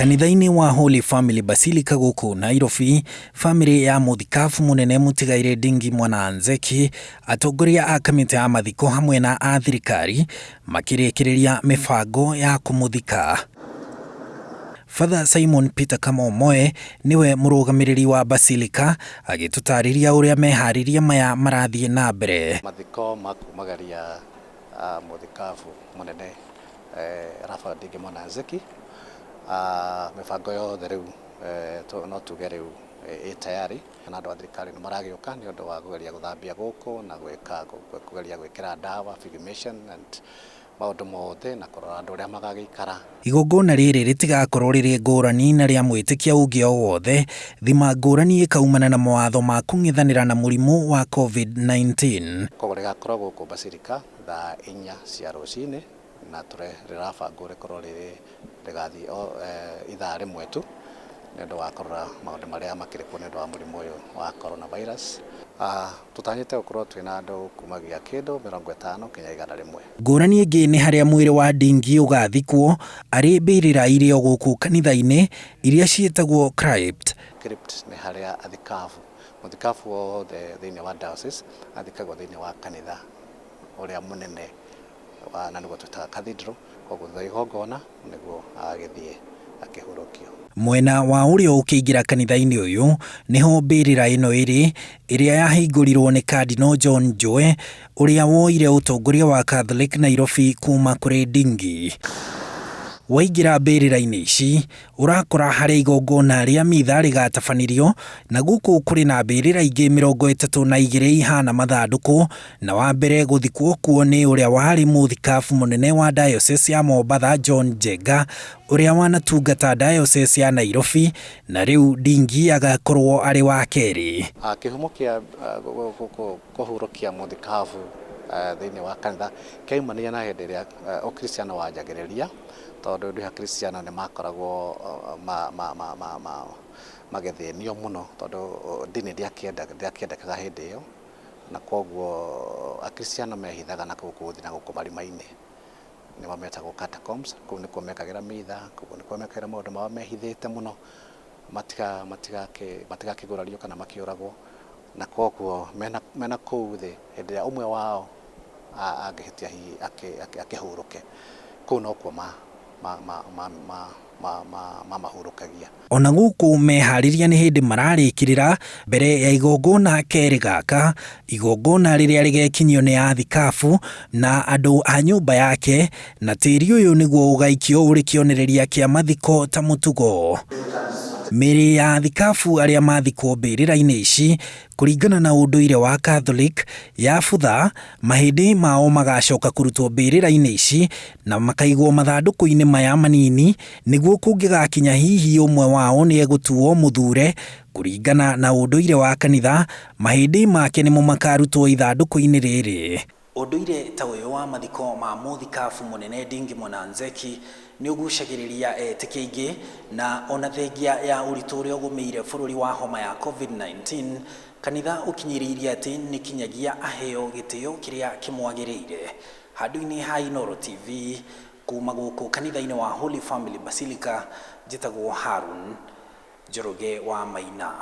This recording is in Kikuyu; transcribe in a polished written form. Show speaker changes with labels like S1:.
S1: Kanitha-inĩ wa Holy Family Basilica gũkũ Nairobi, bamĩrĩ ya mũthikabu mũnene mũtigairĩ Ndingi Mwananzeki, atongoria a kamĩtĩ ya mathiko hamwe na a thirikari makĩrĩkĩrĩria mĩbango ya kũmũthika. Father Simon Peter Kamomoe nĩwe mũrũgamĩrĩri wa Basilica agĩtũtarĩria ũrĩa meharĩria maya marathiĩ na mbere.
S2: Mathiko ma kumagaria mũthikabu mũnene Raphael Ndingi Mwananzeki, mĩbango yothe rĩu no tuge rĩu ĩ tayari na andũ a thirikari nĩ maragĩũka nĩ ũndũ wa kũgeria gũthambia gũkũ na gwĩka kũgeria gwĩkĩra ndawa fumigation and maũndũ mothe na kũrora andũ ũrĩa magagĩikara.
S1: Igongona rĩrĩ rĩtigakorwo rĩrĩ ngũrani na rĩa mwĩtĩkia ũngĩ o wothe, thima ngũrani ĩkaumana na mawatho ma kũng'ethanĩra na mũrimũ wa COVID-19.
S2: Koguo rĩgakorwo gũkũ Basilica thaa 4 cia rũcinĩ na rĩrabangwo rĩkorwo rĩrĩ rĩgathiĩ o ithaa rĩmwe tu nĩ ũndũ wa kũrora maũndũ marĩa makĩrĩ kuo nĩ ũndũ wa mũrimũ ũyũ wa coronavirus. Tũtanyĩte gũkorwo twĩna andũ kumagia kĩndũ 50 nginya 100.
S1: Ngũrani ĩngĩ nĩ harĩa mwĩrĩ wa Ndingi ũgathikwo arĩ mbĩrĩra irĩ o gũkũ kanitha-inĩ iria ciĩtagwo crypt.
S2: Crypt nĩ harĩa athikabu, mũthikabu wothe thĩinĩ wa diocese athikagwo thĩinĩ wa kanitha ũrĩa mũnene na nĩguo twĩtaga cathedral, koguo thutha wa igongona nĩguo agagĩthiĩ akĩhurũkio.
S1: Mwena wa ũrĩo ũkĩingĩra kanitha-inĩ ũyũ nĩho mbĩrĩra ĩno ĩrĩ ĩrĩa yahingũrirwo nĩ Cardinal John Njue ũrĩa woire ũtongoria wa Catholic Nairobi kuma kũrĩ Ndingi. Waingĩra mbĩrĩra-inĩ ici ũrakora harĩa igongona rĩa mitha rĩgatabanĩrio na gũkũ kũrĩ na mbĩrĩra ingĩ 32 ihana mathandũkũ na wa mbere gũthikwo kuo nĩ ũrĩa warĩ mũthikabu mũnene wa diocese ya Mombatha John Njenga ũrĩa wanatungata diocese ya Nairobi na rĩu Ndingi agakorwo arĩ wa kerĩ.
S2: Kĩhumo kĩa kũhurũkia mũthikabu thĩinĩ wa kanitha kĩaumania na hĩndĩ ĩrĩa ũkristiano wanjagĩrĩria tondũ hĩndĩ ĩyo akristiano nĩ makoragwo magĩthĩnio mũno tondũ ndini ndĩakĩendekaga hĩndĩ ĩyo na koguo akristiano mehithaga na gũkũ thĩ na gũkũ marima-inĩ nĩmo metagwo catacombs kũu nĩkuo mekagĩra mitha kũu nĩkuo mekagĩra maũndũ mao mehithĩte mũno matigakĩgurario kana makĩũragwo na koguo mena kũu thĩ hĩndĩ ĩrĩa ũmwe wao angĩhĩtia hihi akĩhurũke kũu nokuo mamahurũkagia.
S1: Ona gũkũ meharĩria nĩ hĩndĩ mararĩkĩrĩra mbere ya igongona kerĩ gaka, igongona rĩrĩa rĩgekinyio nĩ athikabu na andũ a nyũmba yake na tĩri ũyũ nĩguo ũgaikio ũrĩ kĩonereria kĩa mathiko ta mũtugo. Mĩĩrĩ ya athikabu arĩa mathikwo mbĩrĩra-inĩ ici kũringana na ũndũire wa Catholic yabutha, mahĩndĩ mao magacoka kũrutwo mbĩrĩra-inĩ ici na makaigwo mathandũkũ-inĩ maya manini nĩguo kũngĩgakinya hihi ũmwe wao nĩ egũtuo mũthure kũringana na ũndũire wa kanitha, mahĩndĩ make nĩmo makarutwo ithandũkũ-inĩ rĩrĩ. Ũndũire ta ũyũ wa mathiko ma mũthikabu mũnene Ndingi Mwananzeki nĩ ũgucagĩrĩria etĩkia aingĩ na ona thengia ya ũritũ ũrĩa ũgũmĩire bũrũri wa homa ya COVID-19, kanitha ũkinyĩrĩirie atĩ nĩ kinyagia aheo gĩtĩo kĩrĩa kĩmwagĩrĩire. Handũ-inĩ ha Inooro TV kuma gũkũ kanitha-inĩ wa Holy Family Basilica njĩtagwo Harun Njoroge wa Maina.